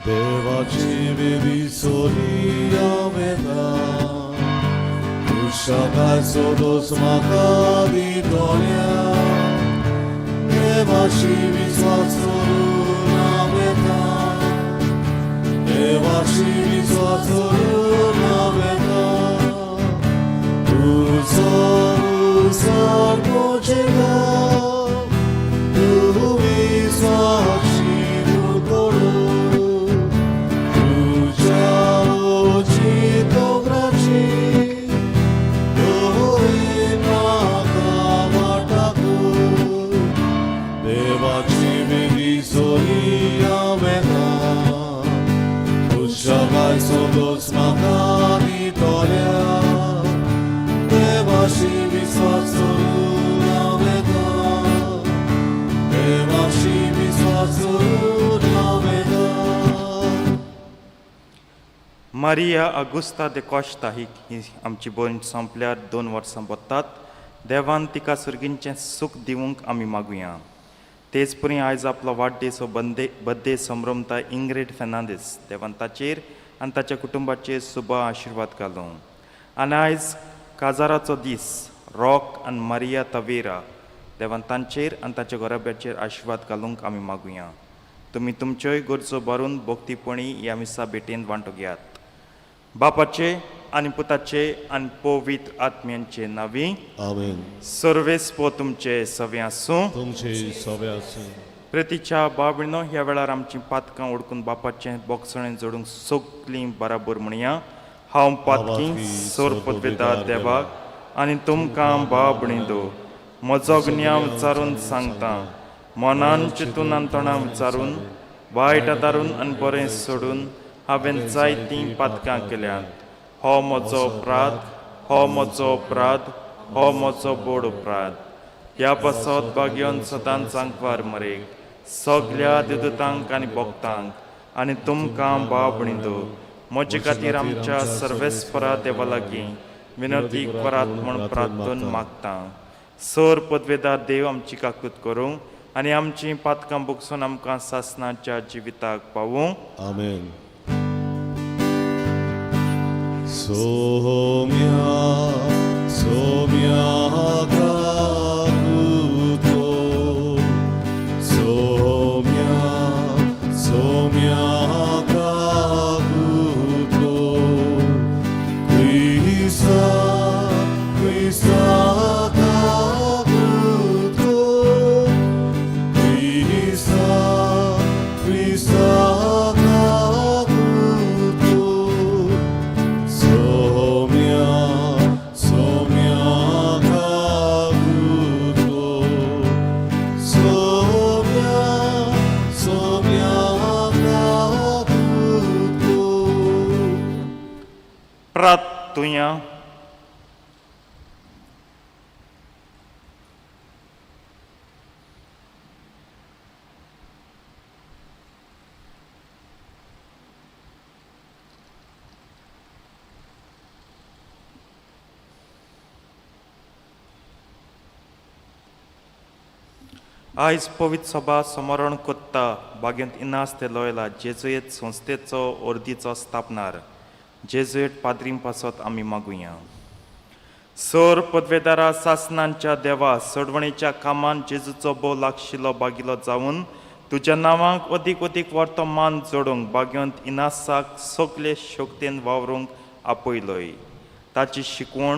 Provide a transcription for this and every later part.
देवाची वेदी सोरी हांव येता तुशाकाय सोदोस म्हाका दितोल्या देवाशी विस्वास करून हांव येता देवाशी विस्वास करून हांव येता तुजो उजार पोचेता तूं विस्वासी करून तुज्या ओची दोंगराची दोरे म्हाका वाटाकून देवाची वेदी सोरी हांव येता तुज्या सोदोस म्हाका दितोल्या देवाशी विस्वास करून हांव येता देवाशी विस्वास करून हांव येता. मारिया अगुस्ता दे कॉश्ता ही ही आमची भयण सोंपल्यार 2 वर्सां बोत्तात. देवान तिका सर्गींचें सूख दिवंक आमी मागुया. तेच परी आयज आपलो वाडदीस हो बंदे बड्डे संभ्रमता इंग्रेड फेर्नांदीस, देवान ताचेर आनी ताच्या कुटुंबाचेर सुबा आशिर्वाद घालूं. आनी आयज काजाराचो दीस रॉक आनी मारिया तवेरा, देवान तांचेर आनी ताच्या घराब्याचेर आशिर्वाद घालूंक आमी मागुया. तुमी तुमच्योय गरजो भरून भक्तीपणी ह्या मिसा भेटेन वांटो घेयात. बापाचे आनी पुताचे आनी पवित्र आत्म्यांचे नांवी. आमेन. सर्वेस्पो तुमचे सवे आसूं. तुमचे सवे आसूं. प्रेतीच्या बाबणो, ह्या वेळार आमचीं पातकां ओडकून बापाचें बोगसणें जोडूंक सगलीं बराबर म्हणया: हांव पातकी सोर पदवेदार देवाक आनी तुमकां बाबणीदो म्हजो गुन्यांव विचारून सांगता. मनान चिंतून आनी तोंडां विचारून, वायट आदारून आनी बरें सोडून हांवें जायतीं पातकां केल्यांत. हो म्हजो अपराध, हो म्हजो अपराध, हो म्हजो बोड अपराध. ह्या पासत भाग्योन सदांच आंकवार मरेक, सगल्या देवदूतांक आनी भक्तांक आनी तुमकां बाबणीदो म्हजे खातीर आमच्या सर्वेस्परा देवा लागीं विनंती करात म्हूण प्रार्थन मागता. सर पदवेदार देव आमची काकूत करूं आनी आमची पातकां बुगसून आमकां सासनाच्या जिविताक पावूं. आमेन. सोम्या सोम्या काकुतो, सोम्या सोम्या काकुतो, क्रिस्ता क्रिस्ता काकुतो, क्रिस्ता क्रिस्ता काकुतो, सोम्या सोम्या काकुतो, सोम्या सोम्या काकुतो. प्रार्थुया. आयज पवित्र सभा समरण कोत्ता बागेंत इनास ते लोयला जेजुएत संस्थेचो अर्दीचो स्थापनार जेजुएट पाद्रीं पासत आमी मागुया. सोर पदवेदारा, सासनांच्या देवा, सोडवणेच्या कामान जेजूचो भोव लागशिल्लो बागिलो जावन तुज्या नांवाक अदीक अदीक वर्तमान जोडूंक बाग्योंत इनासाक सगले शक्तेन वावरूंक आपयलोय. ताची शिकवण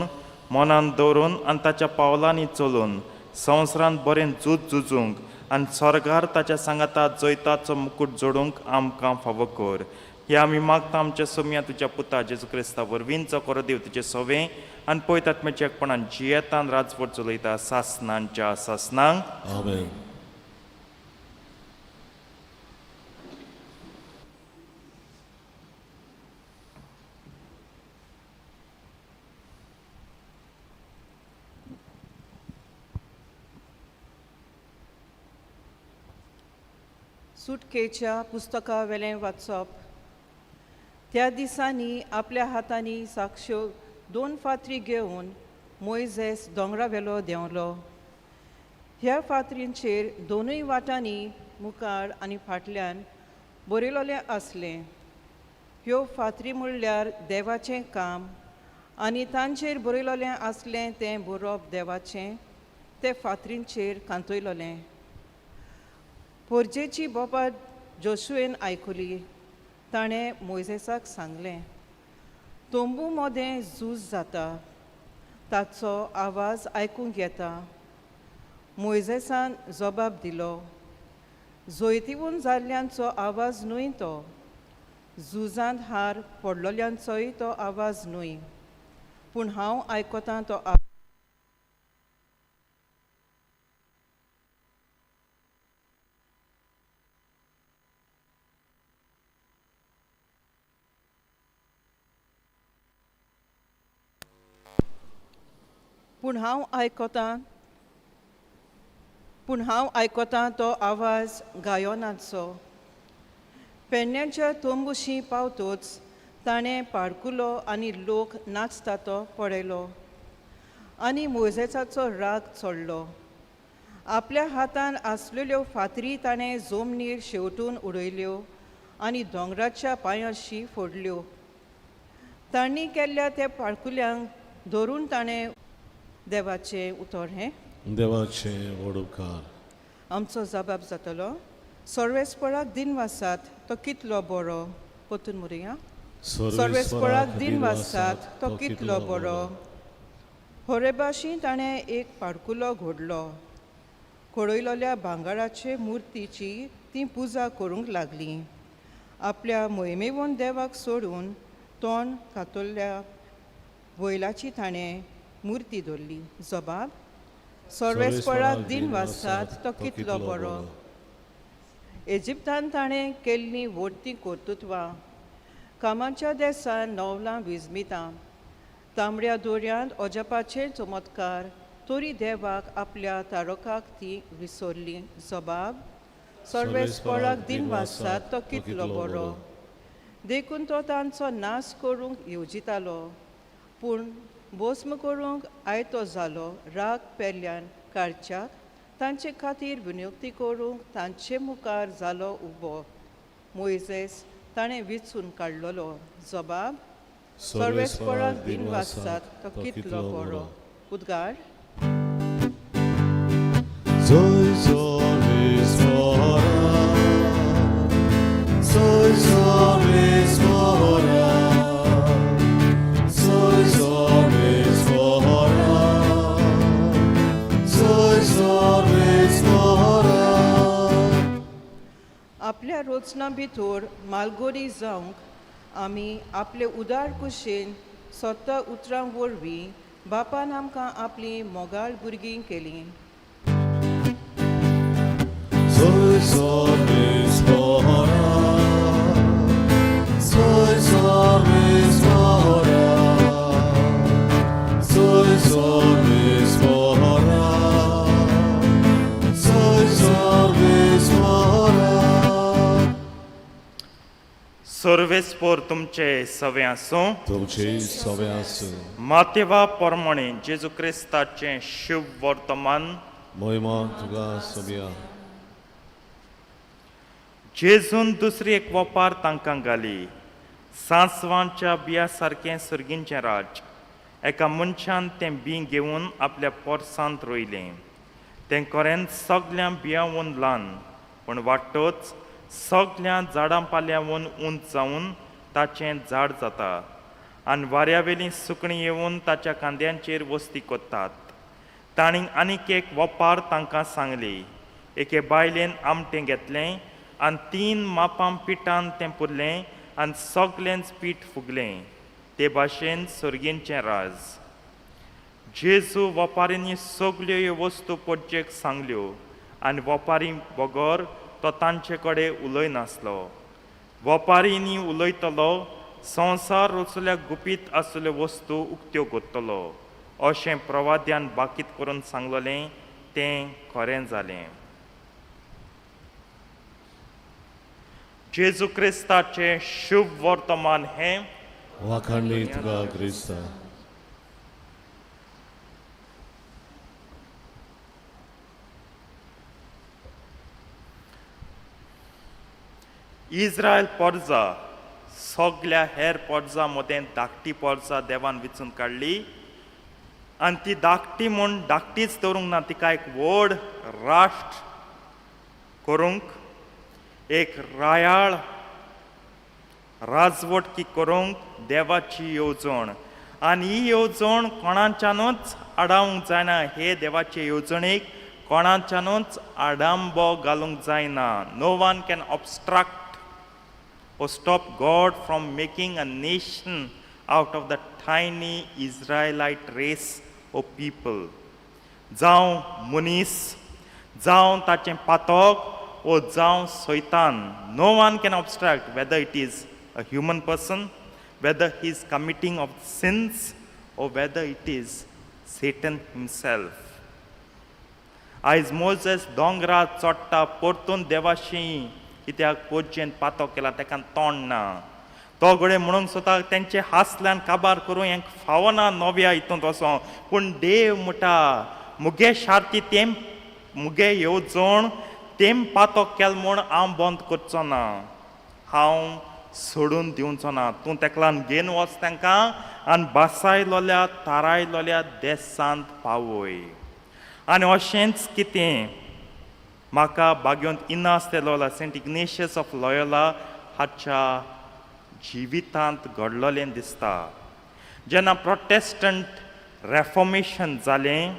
मनान दवरून आनी ताच्या पावलांनी चलून संवसारांत बरें झूज झुजूंक आनी स्वर्गार ताच्या सांगाता जैताचो मुकूट जोडूंक आमकां फावो कर. हे आमी मागता आमच्या सोम्या तुज्या पुता जेजू क्रिस्ता वरवींचो करो देव तुजे सोवे आनी पयत आत्म्याच्या एकपणान जियेतान राजवट चलयता सासनांच्या सासनांक. आमेन. सुटकेच्या पुस्तका वेलें वाचप. त्या दिसांनी आपल्या हातांनी साक्ष्यो दोन फातरी घेवन मोयजेस दोंगरा वेलो देंवलो. ह्या फातरींचेर दोनूय वाटांनी, मुखार आनी फाटल्यान, बरयलोलें आसलें. ह्यो फातरी म्हणल्यार देवाचें काम आनी तांचेर बरयलोलें आसलें तें बरोवप देवाचें ते फातरींचेर कांतयलोलें. पोरजेची बोपा जोशुएन आयकुली. ताणें मोयजेसाक सांगलें, तंबू मदें झूज जाता, ताचो आवाज आयकूंक येता. मोयजेसान जबाब दिलो, जैतिवून जाल्ल्यांचो आवाज न्हय तो, झुजांत हार पडलोल्यांचोय तो आवाज न्हय, पूण हांव आयकतां तो पूण हांव आयकतां तो आवाज गायोनाचो. पेडण्याच्या तंबूशी पावतोच ताणें पाडकुलो आनी लोक नाचता तो पळयलो आनी मोयजेसाचो राग चडलो. आपल्या हातान आसलेल्यो फातरी ताणें जमनीर शेवटून उडयल्यो आनी दोंगराच्या पांयांशी फोडल्यो. तांणी केल्ल्या त्या पाडकुल्यांक धरून ताणें देवाचें उतर हें देवाचें व्हड उपकार. आमचो जबाब जातलो. सर्वेस्पराक दिनवासात तो कितलो बरो. परतून म्हणुया, सर्वेस्पराक दिनवासात तो कितलो बरो. होरेबाशी ताणें एक पाडकुलो घडलो. खडयलोल्या भांगराचे मुर्तीची ती पुजा करूंक लागली. आपल्या मोहिमेवन देवाक सोडून तोंड कातरल्या वयलाची ताणें मुर्ती दवरली. जबाब, सर्वेस्पराक दिनवासात तो कितलो बरो. इजिप्तान ताणें केल्लीं व्हडतीं कर्तुत्वां, कामाच्या देसान नवलां विजमितां, तांबड्या दोऱ्यांत अजापाचे चमत्कार, तरी देवाक आपल्या तारकाक ती विसरली. जबाब, सर्वेस्पराक दिनवासात तो कितलो बरो. देखून तो तांचो नाश करूंक येवजितालो, पूण भस्म करूंक आयतो जालो. राग पेल्यान काडच्याक तांचे खातीर विनवती करूंक तांचे मुखार जालो उबो. मोयजेस ताणें विचून काडलोलो. जबाब, सर्वेस्पराक दिनवासात तो कितलो बरो. उद्गार. आपल्या रोचना भितर मालगोरी जावंक आमी आपले उदार कुशेन स्वता उतरां वरवीं बापान आमकां आपली मोगाळ भुरगीं केलीं. सर्वेस्पोर तुमचे सवे आसूं. तुमचे सवे आसूं. मातेवा प्रमाणे जेजू क्रिस्ताचें शुभ वर्तमान. महिमा तुका सोबिया. जेजून दुसरी एक वपार तांकां घाली. सांसवांच्या बिया सारकें सर्गींचें राज. एका मनशान तें बीं घेवन आपल्या पोरसांत रोयलें. तें खरेंच सगळ्या बियांवून ल्हान, पूण वाडटच सगळ्या झाडां पाल्यावून उंच जावन ताचें झाड जाता आनी वाऱ्यावेलीं सुकणीं येवन ताच्या कांद्यांचेर वस्ती करतात. तांणी आनीक एक वपार तांकां सांगली. एके बायलेन आमटें घेतलें आनी 3 मापां पिठान तें पुरलें आनी सगळेंच पीठ फुगलें. ते भाशेन सर्गींचें राज. जेजू वपारींनी सगल्यो ह्यो वस्तू पोटजेक सांगल्यो आनी वपारी बगर तो तांचे कडेन उलयनासलो. वपारींनी उलयतलो संवसार रचल्या गुपीत आसलेल्यो वस्तू उक्त्यो करतलो अशें प्रवाद्यान बाकीत करून सांगलेलें तें खरें जालें. जेजू क्रिस्ताचें शुभ वर्तमान हें. वाखाणली तुका क्रिस्ता. इस्रायल पोरजा सगल्या हेर पोरजा मदें धाकटी पोरजा देवान विचून काडली आनी ती धाकटी म्हूण धाकटीच दवरूंक ना, तिका एक व्हड राष्ट्र करूंक, एक रायाळ राजवटकी करूंक देवाची येवजण. आनी ही येवजण कोणाच्यानूच आडावंक जायना. हे देवाचे येवजणेक कोणाच्यानूच आडांबो घालूंक जायना. No one can obstruct or stop God from making a nation out of the tiny Israelite race or people. जावं मनीस, जावं ताचें पातक ओ जावं सैतान, no one can obstruct, whether it is a human person, whether he is committing of sins, or whether it is Satan himself. आयज Moses दोंगरार चडटा परतून देवाशी, कित्याक पोजेन पातो केला, ताका तोंड ना. तो घडये म्हणूंक सोदता तेंचे हांसल्यान काबार करूं हेंक फावना नव्या हितूंत वचों. पूण देव म्हणटा, मुगे शार्ती तेम, मुगे येवजण तेम पातो केल म्हूण हांव बंद करचो ना, हांव सोडून दिवचो ना. तूं तेकलान घेवन वच तांकां आनी बासायलोल्या तारायलोल्या देसांत पावय. आनी अशेंच कितें म्हाका भाग्योंत इनास दे Loyola, Saint Ignatius of Loyola हाच्या जिवितांत घडलोलें दिसता. जेन्ना प्रोटेस्टंट रेफॉर्मेशन जालें,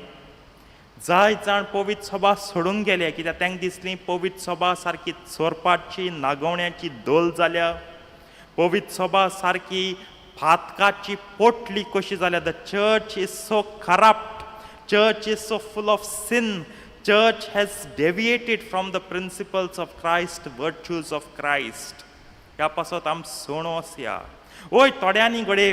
जायत जाण पवित्र सभा सोडून गेले, कित्याक तांकां दिसली पवित्र सभा सारकी चोरपाची नागोवण्याची दोल जाल्या, पवित्र सभा सारकी फातकाची पोटली कशी जाल्या. The church is so corrupt, church is so full of sin, church has deviated from the principles of Christ, virtues of Christ. ह्या पासत आम सोणोस या वय थोड्यांनी घडये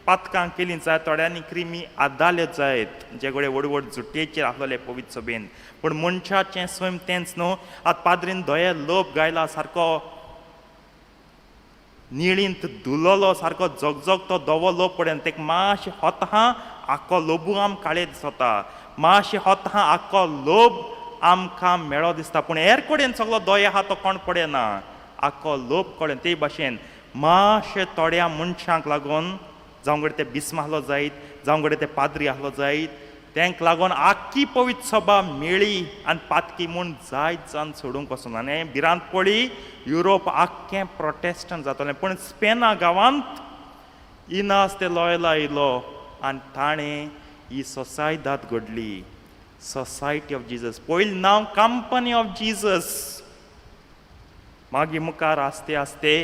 पातकां केलीं जायत, थोड्यांनी क्रिमी आदाले जायत, जे घडये व्हड व्हड जुटयेचेर आसलेले पवित्र सभेन. पूण मनशाचें स्वयं तेंच न्हू. आतां पाद्रीन धये लोप गायला, सारको निळींत धुलोलो, सारको झगझग तो धवो लोप पडना. तेका मातशें होता आख्खो लोबू आम काळे दिसता, मातशें होता आख्खो लोब आमकां मेळो दिसता. पूण हेर कडेन सगलो दोये आहा तो कोण पळयना, आख्खो लोब कळ्ळें. ते भाशेन मातशें थोड्या मनशांक लागून, जावं घडये ते बिस्म आहलो जायत, जावं घडये ते पाद्री आहलो जायत, तेंक लागून आख्खी पवित्र सभा मेळी आनी पातकी म्हूण जायत जावन सोडूंक वचना. आनी भिरांत पडली, युरोप आख्खें प्रोटेस्टंट जातलें. पूण स्पेना गांवांत इनास दे लॉयला येयलो आनी ताणें ही सोसायदाद घडली, सोसायटी ऑफ जिजस. पयलीं नांव कंपनी ऑफ जिजस. मागीर मुखार आस्ते आस्ते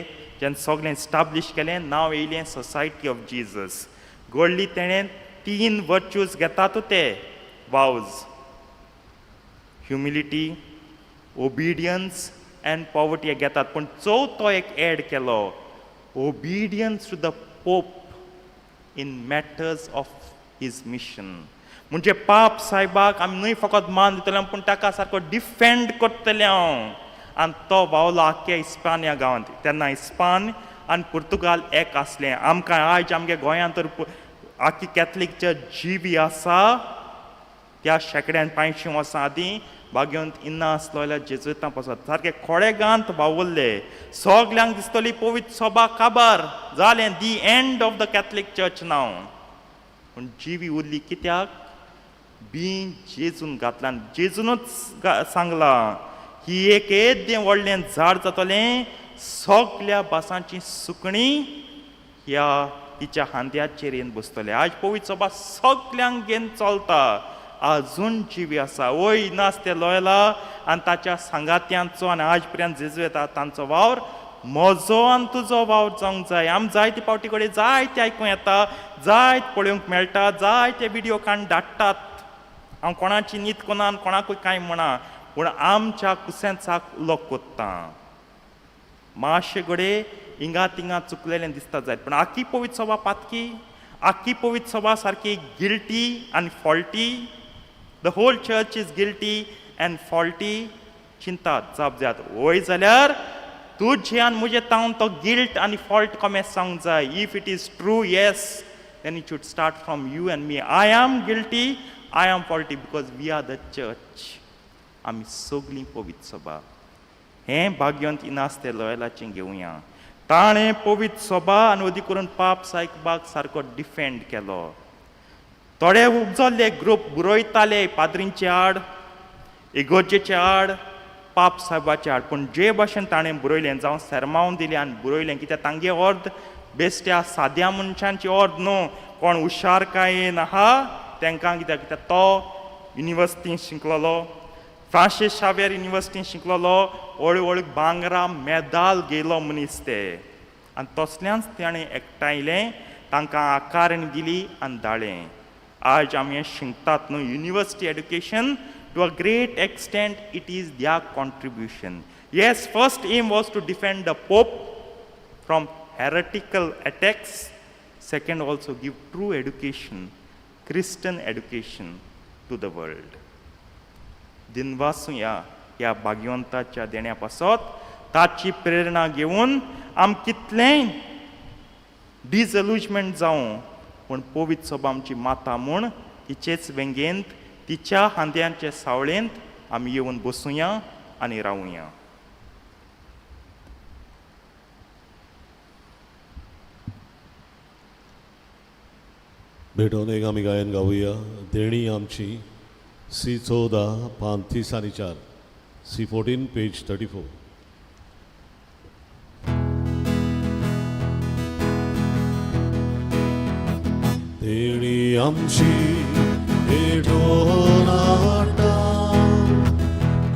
जेन्ना सगळें इस्टाब्लीश केलें, नांव येयलें सोसायटी ऑफ जिजस. घडली तेणें तीन वर्च्यूज घेतात ते vows, humility, obedience and poverty घेतात. पूण चवथो एक एड केलो, obedience to the Pope in matters of his mission. म्हणजे पाप साहेबाक आमी न्हय फकत मान दितले, पूण ताका सारको डिफेंड करतले हांव. आनी तो वावलो आख्ख्या इस्पान्या गांवांत. तेन्ना इस्पान आनी पुर्तुगाल एक आसलें. आमकां आयज आमगे गोंयांत तर आख्खी कॅथलीक चर्च जिवी आसा. त्या शेंकड्यान 500 वर्सां आदीं बागेवंत इन्नास लोयला जेजुतां पासत सारके खोडेगांत वावुरले. सगल्यांक दिसतली पवित्र सभा काबार जालें, the end of the Catholic Church नांव. पूण जिवी उरली कित्याक? बी जेजून घातलां. जेजूनच सांगलां, ही एक येद्दें व्हडलें झाड जातलें, सगल्या भासांची सुकणीं ह्या तिच्या खांद्याचेर येवन बसतले. आयज पवित्र सभा सगल्यांक घेवन चलता, आजून जिवी आसा. वय नास ते लोयला आनी ताच्या सांगात्यांचो आनी आज पर्यंत जेजू येता तांचो वावर म्हजो आनी तुजो वावर जावंक जाय. आम जायते फावटी कडेन जायते आयकूंक येता, जायत पळोवंक मेळटा, जायते विडियो काडून धाडटात. हांव कोणाची नीत कोना आनी कोणाकूय कांय म्हणा, पूण आमच्या कुसेंचाक उलो कोत्ता. मातशे घडये हिंगा तिंगा चुकलेलें दिसता जायत, पूण आख्खी पवित्र सभा पातकी, आख्खी पवित्र सभा सारकी गिल्टी आनी faulty, the whole church is guilty and faulty. चिंतात जाप दियात. वय जाल्यार तुजे आनी म्हजे तावन तो गिल्ट आनी फॉल्ट कमेस जावंक जाय. If it is true, yes, then it should start from you and me. I am guilty, I am faulty, because we are the church. आमी सगळीं पवित्र सभा. हें भाग्यवंत इनास ते लॉयलाचें घेवया. ताणें पवित्र सोबा आनी अदी करून पाप सायबाक सारको डिफेंड केलो. थोडे उपजल्ले ग्रूप बरयताले पाद्रींचे आड, इगोर्जेचे आड, पाप सायबाचे आड, पूण जे भाशेन ताणें बरयलें जावं सेरमांव दिलें आनी बरयलें कित्याक तांगे अर्द बेश्ट्या साद्या मनशांची अर्द न्हू, कोण हुशारकायेन आहा तांकां, कित्याक कित्याक तो युनिवर्सिटीन शिकलेलो, फ्रांसीस शावियर युनिवर्सिटीन शिकलेलो, हळू हळू भांगरा मेदाल घेयलो मनीस ते, आनी तसल्याच ताणें एकठांयलें, तांकां आकारणी दिली आनी धाडलें. आज आमी हें शिकतात न्हू university education, to a great extent it is their contribution. Yes, first aim was to defend the Pope from heretical attacks. Second, also give true education, Christian education to the world. दिनवासुया ह्या भाग्यवंताच्या देण्या पासत ताची प्रेरणा घेवन आम कितलेंय डिजलुजमेंट जावं पूण पवित्र सभा आमची माता म्हूण तिचेच वेंगेंत तिच्या खांद्यांचे सावळेंत आमी येवन बसुया आनी रावुया. भेटोवन एक आमी गायन गावया. देणी आमची, सी 14 पान 30 आनी 4, सी 14 पेज 34. देणी आमची भेटोवन हाडटा,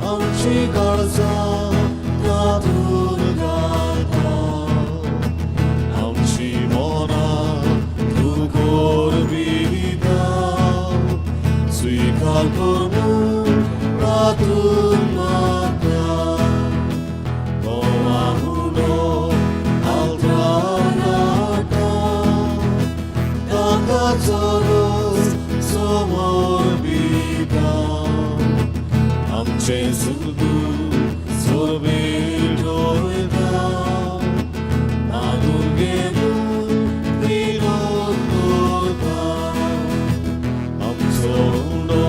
आमची काळजां तातूंत घालता, आमची मनां तूं कोरबी दिता, स्विकार कर म्हूण तातूंत मागता. गोवा हुंडो आल्तार हाडटा, ताका चरोस समोर बिता, आमचें सुख दूख सोरबेटोयता, मागून घेवन विनोद करता, आमचो हुंडो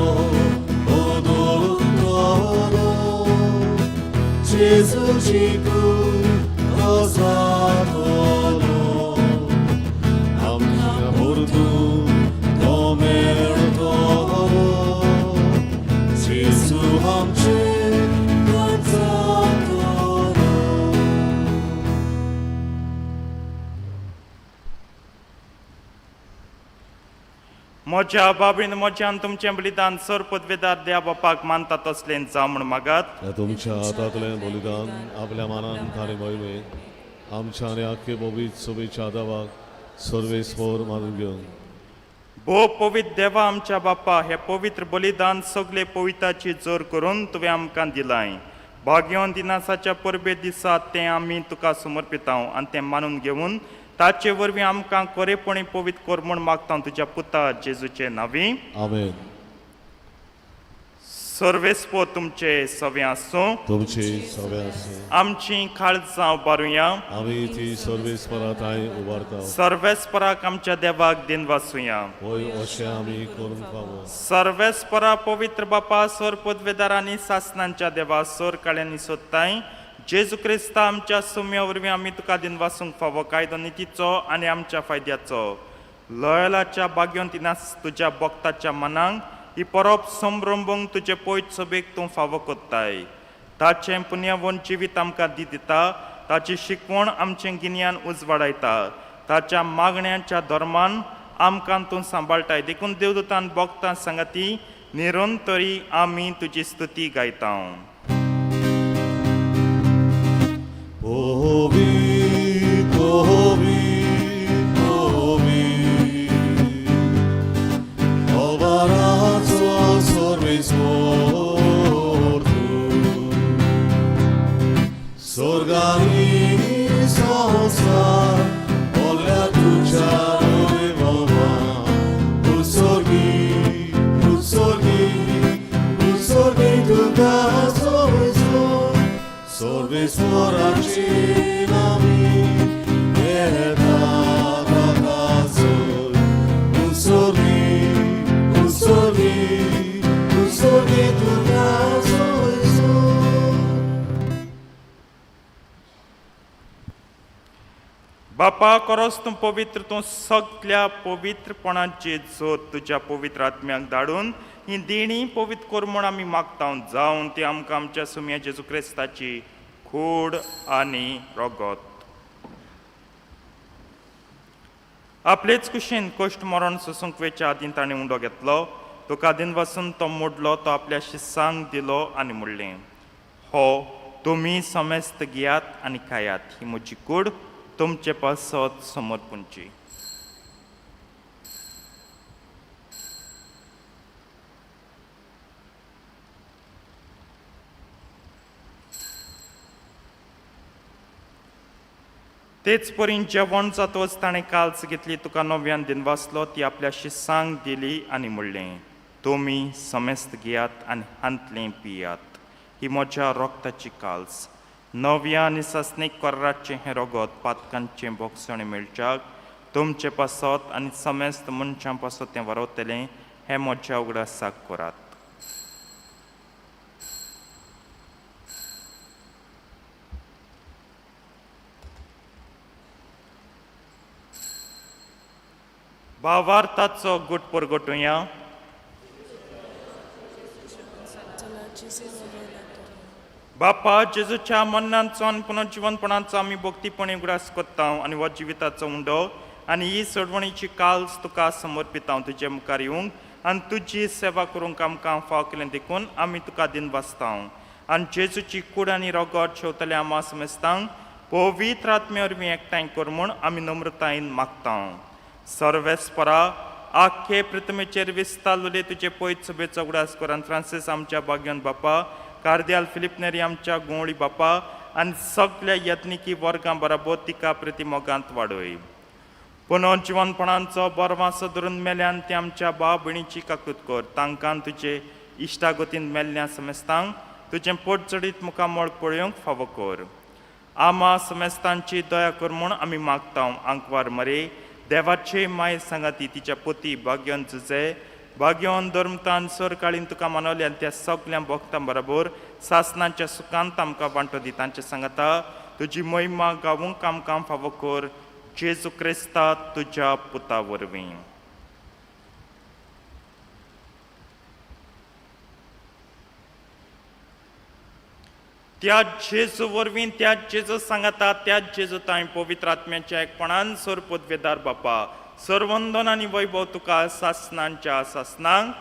बदलून जेजूची कूड जातलो, आमकां परतून तो मेळटलो, जेजू आमचे जातलो. म्हज्या बाबीन म्हज्यान तुमचें बलिदान सर पदवेदार देवा बापाक मानता तसलें जावं म्हूण मागात. ह्या तुमच्या हातांतलें बलिदान आपल्या मानान ताणें मोयलें, आमच्या आनी आख्खे पवित्र सभेच्या दावाक सर्वेस्पोर मानून घेवन. भोव पवित्र देवा आमच्या बापा, हें पवित्र बलिदान सगळे पवित्राची जोर करून तुवें आमकां दिलाय. भाग्यवंत दिनासाच्या परबे दिसा तें आमी तुका समर्पितांव आनी तें मानून घेवन ताचे वरवीं आमकां खरेपणी पवित्र कर म्हूण मागता तुज्या पुता जेजूचे नांवी. आमेन. सर्वेस्पो तुमचे सवे आसूं. तुमची सवे आसूं. आमची काळजां उबारुया. आमी ती सर्वेस्परा थांय उबारता. सर्वेस्पराक आमच्या देवाक दिनवासुया. वय अशें आमी करूंक फावो. सर्वेस्परा पवित्र बापा, सोर पदवेदार आनी सासनांच्या देवा, सोर काळ्यांनी सोदताय जेजू क्रिस्ता आमच्या सुम्या वरवीं आमी तुका दिनवासूंक फावो कायदो नितीचो आनी आमच्या फायद्याचो. लयलाच्या भाग्योन तिनास तुज्या भक्ताच्या मनांक ही परब संभ्रंबूंक तुजे पयत सभेक तूं फावो कोत्ताय. ताचें पुण्यावन जिवीत आमकां दी दिता, ताची शिकवण आमचें गिन्यान उजवाडायता, ताच्या मागण्यांच्या धर्मान आमकां तूं सांबाळटाय. देखून देवदूतान भक्तां सांगाती निरंतरी आमी तुजी स्तुती गायता. पवित्र पवित्र पवित्र अवराचो सर्वेस्पर तूं, स्वर्गानी संवसार भरल्या तुज्या वैभवान. उत्सर्गी उत्सर्गी उत्सर्गी तुका सर्वेस्पर, सर्वेस्पराची नामी येता ताका जोर. उत्सर्गी उत्सर्गी उत्सर्गी तुका सर्वेस्पर. बापा कोरोस तूं पवित्र, तूं सगल्या पवित्रपणाची जोत तुज्या पवित्र आत्म्याक धाडून ही देणी पवित्र कर म्हूण आमी मागता, जावन ती आमकां आमच्या सुम्या जेजू क्रिस्ताची कूड आनी रगत. आपलेच कुशीन कश्ट मरण सोसूंक वेच्या आदीं ताणें उंडो घेतलो, तुका दिनवासून तो मोडलो, तो आपल्या शिसांक दिलो आनी म्हणलें, हो तुमी समेस्त घेयात आनी खायात, ही म्हजी कूड तुमचे पासत समर्पणची. तेच परीन जेवण जातच ताणें काल्स घेतली, तुका नव्यान दिनवासलो, ती आपल्या शिसांक दिली आनी म्हणलें, तुमी समेस्त घेयात आनी हांतलें पियात, ही म्हज्या रोगताची काल्स, नव्या आनी सासणीक कराराचें हें रगत पातकांचें बोगसणें मेळच्याक तुमचे पासत आनी समेस्त मनशां पासत तें वरवतलें, हें म्हज्या उगडासाक करात. भावार्थाचो गुट परगटुया. बापा जेजूच्या मरणाचो आनी पुनर्जिवनपणाचो आमी भक्तीपणी उगडास करता आनी हो जिविताचो उंडो आनी ही सोडवणीची काल्स तुका समर्पिता, तुजे मुखार येवंक आनी तुजी सेवा करूंक आमकां फाव केलें देखून आमी तुका दिनवासता. आनी जेजूची कूड आनी रगत शेवतल्या आमा समेस्तांक पवित्र आत्म्या वरवीं एकठांय कर म्हूण आमी नम्रतायेन मागता. सर्वेस्परा आख्खे पृथ्वीचेर विस्तारलेले तुजे पयत सभेचो उगडास कर आनी फ्रांसीस आमच्या भाग्यान बापा, कार्दियाल फिलीप नेरी आमच्या गोंवळी बापा आनी सगल्या यत्निकी वर्गां बराबर तिका प्रतिमोगांत वाडय. पुनर्जिवनपणाचो बरवासो धरून मेल्यान ती आमच्या भाव भयणीची काकूत कर, तांकां तुजे इश्टागतीन मेल्ल्या समेस्तांक तुजें पोट चडीत मुखामळ पळोवंक फावो कर. आमा समेस्तांची दया कर म्हूण आमी मागता. आंकवार मरे देवाचे माय सांगाती तिच्या पोती भाग्योन जुजे भाग्योन धर्मतान सरकाळीन तुका मानवले आनी त्या सगल्या भक्तां बरोबर सासनाच्या सुखांत आमकां वांटो दी. तांचे सांगाता तुजी महिमा गावूंक आमकां फावो कर, जेजू क्रिस्ता तुज्या पुता वरवीं. त्या जेजू वरवीं, त्या जेजू सांगाता, त्या जेजू तांय पवित्र आत्म्याच्या एकपणान सर पदवेदार बापा सर्वंदन आनी वैभव तुका सासनांच्या सासनांक.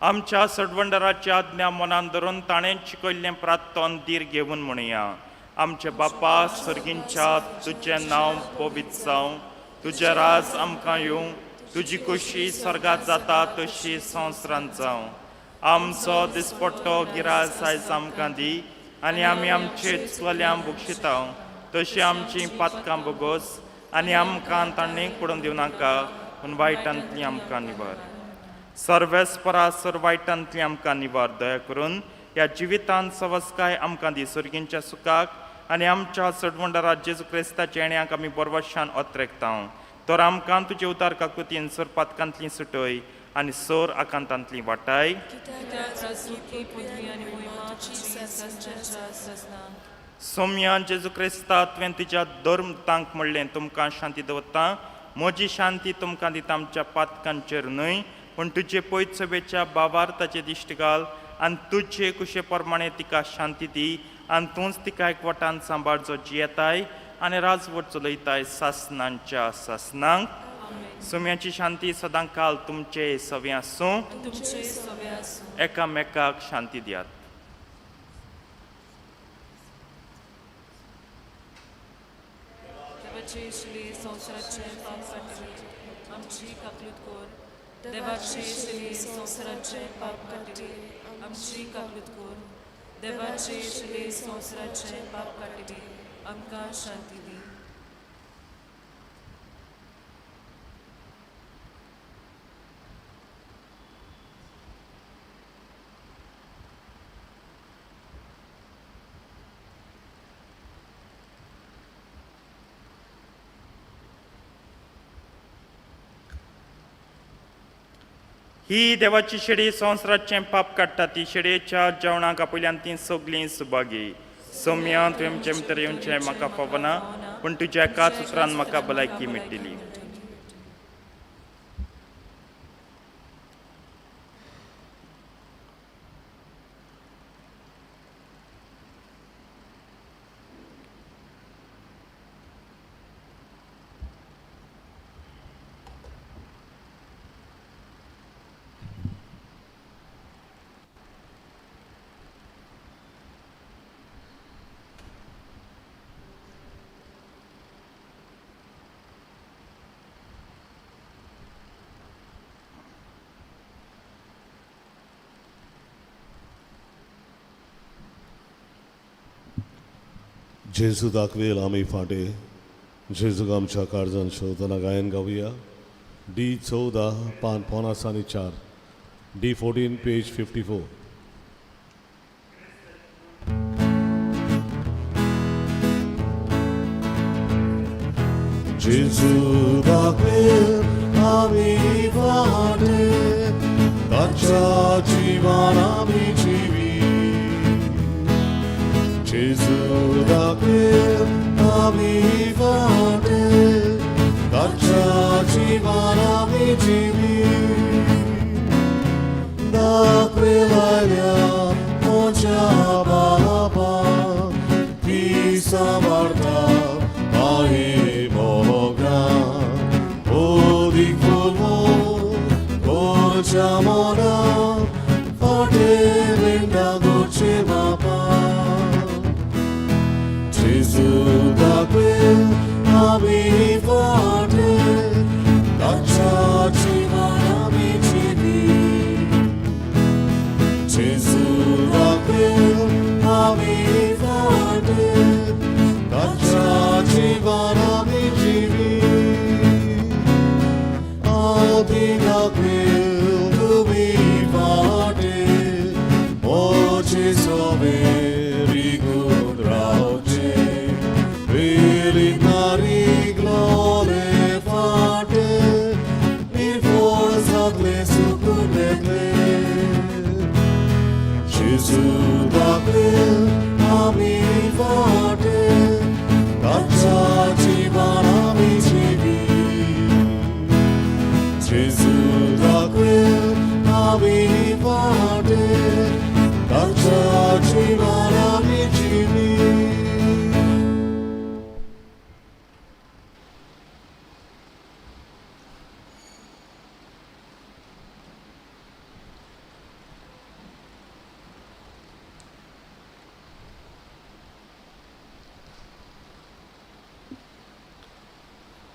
आमच्या सडवंडराची आज्ञा मनान धरून ताणें शिकयल्लें प्रार्थन धीर घेवन म्हणया. आमचे बापा सर्गींच्या, तुजें नांव पवित्र जावं, तुजें राज आमकां येवं, तुजी खोशी स्वर्गात जाता तशी संवसारांत जावं. आमचो दिसपट्टो गिरास आयज आमकां दी आनी आमी आमचे चलयांक बक्षिता तशी आमची पातकां बोगोस आनी आमकां तांणी पडून दिवं नाका, पूण वायटांतली आमकां निवार. सर्वेस्परा सर वायटांतली आमकां निवार. दया करून ह्या जिवितांत सवस्काय आमकां दी, सर्गींच्या सुखाक आनी आमच्या सडवंडरा जेजू क्रिस्ताच्या येण्याक आमी बरवशान अत्रेकता. तर आमकां तुजे उतार काकुतीन सर पातकांतली सुटय आनी सर आकांतांतली वाटाय. सोम्या जेजू क्रिस्ता तुवें तुज्या धर्म तांक म्हणलें, तुमकां शांती दवरता, म्हजी शांती तुमकां दिता, आमच्या पातकांचेर न्हय पूण तुजे पयत सभेच्या बावार्थाचे दिश्ट घाल आनी तुजे कुशे प्रमाणे तिका शांती दी आनी तूंच तिका एकवटान सांबाळ जो जियेताय आनी राजवट चलयताय सासनांच्या सासनांक. सुम्याची शांती सदां काल तुमचे सवे आसूं. एकामेकाक शांती दियात. देवाचे शिले संवसाराचे पाप काडटले, आमची काकूत कर. देवाचे शिले संवसाराचे पाप काडटले, आमकां शांती दी. ही देवाची शेडी संवसाराचें पाप काडटा ती शेडयेच्या जेवणाक आपयल्यान तीं सगलीं सुभागी. सोम्या, तुवें आमचे भितर येवचें म्हाका फावना, पूण तुज्या एकाच उतरान म्हाका भलायकी मेळटली. जेजू दाखवेल आमी फाटे, जेजूक आमच्या काळजान शोधना गायन गावया. डी 14 पान 54, D 14 page 54. जेजू दाखवेल आमी फाटे, ताच्या जिवान आमी जिवी. जेजू दाखवेल आमी फाटे, ताच्या जिवान आमी जिवी. दाखवेल आयल्या म्हज्या बाबा, पिसा वार्ता आहे मोगा. ओदीक फुलमो कोरच्या मना, फाटे मेंढा गोचे बापा. जेजू दाखवेल आमी फाटे, ताच्या जिवान आमी जिवी. जेजू दाखवेल आमी फाटे, ताच्या जिवान आमी जिवी. आदी दाखवेल तुमी फाटे, मोजे सोबे रिगून रावचे. प्रेरीत नारिगलोले फाटे, निर्फोळ जातले सुकून येतले. जेजू दाखवेल आमी फाटे, ताच्या जिवान आमी जिवी. जेजू दाखवेल आमी फाटे, ताच्या जिवान आमी जिवी.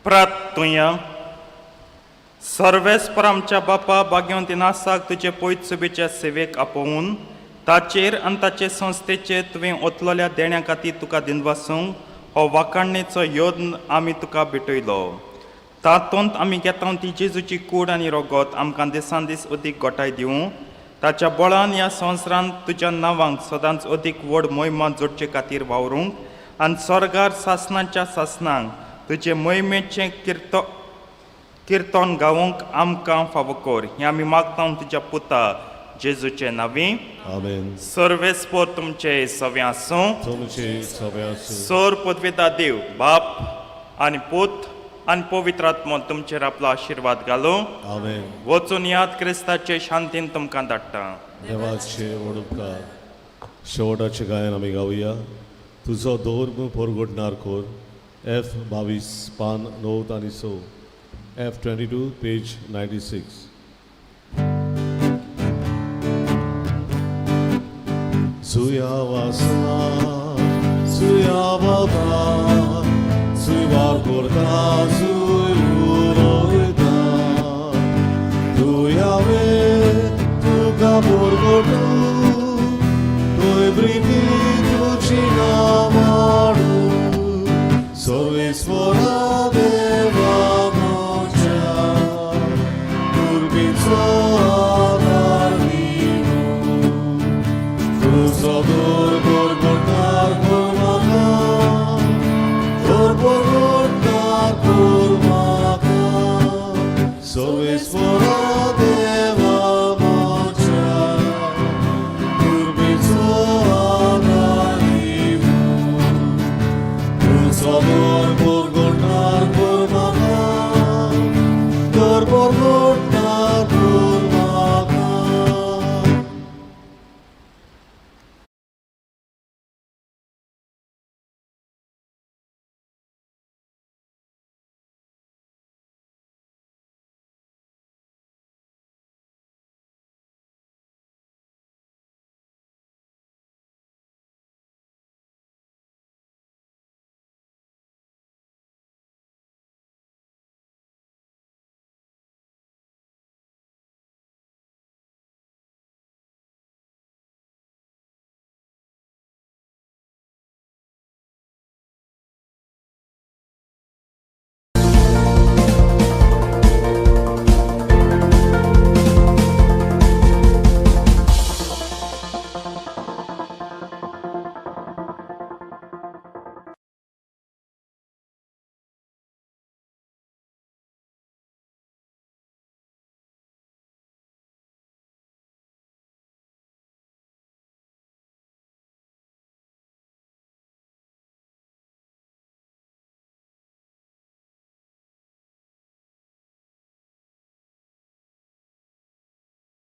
प्रार्थुया. सर्वेस्पर आमच्या बापा, भाग्यवंती नासाक तुजे पयत सुबेच्या सेवेक आपोवन ताचेर आनी ताचे संस्थेचेर तुवें ओतलोल्या देण्या खातीर तुका दिनवासूंक हो वाखाणणेचो यत्न आमी तुका भेटयलो. तातूंत आमी घेता ती जेजूची कूड आनी रोगत आमकां दिसान दीस अदीक गोठाय दिवं. ताच्या बळान ह्या संवसारांत तुज्या नांवांक सदांच अदीक व्हड मोहिमा जोडचे खातीर वावरूंक आनी स्वर्गार सासणाच्या सासणांक तुजे मोहिमेचें किर्तन गावंक आमकां फावो कर. हें आमी मागता तुज्या पुता जेजूचे नांवी. आमेन. सर्वेस्पर तुमचे सवे आसूं. तुमचे सवे आसूं. सोर पदवेता देव बाप आनी पूत आनी पवित्र आत्मो तुमचेर आपलो आशिर्वाद घालूं. आमेन. वचून याद, क्रिस्ताचे शांतीन तुमकां धाडटा. देवाचे व्हड उपकार. शेवटाचें गायन आमी गावया, तुजो धर्म परगटणार कोर. एफ 22 पान 9 आनी 6, F 22 page 96. जुया वासा, जुया बाबा, जुवार करता, जुय उलयता, तुयावे तुका.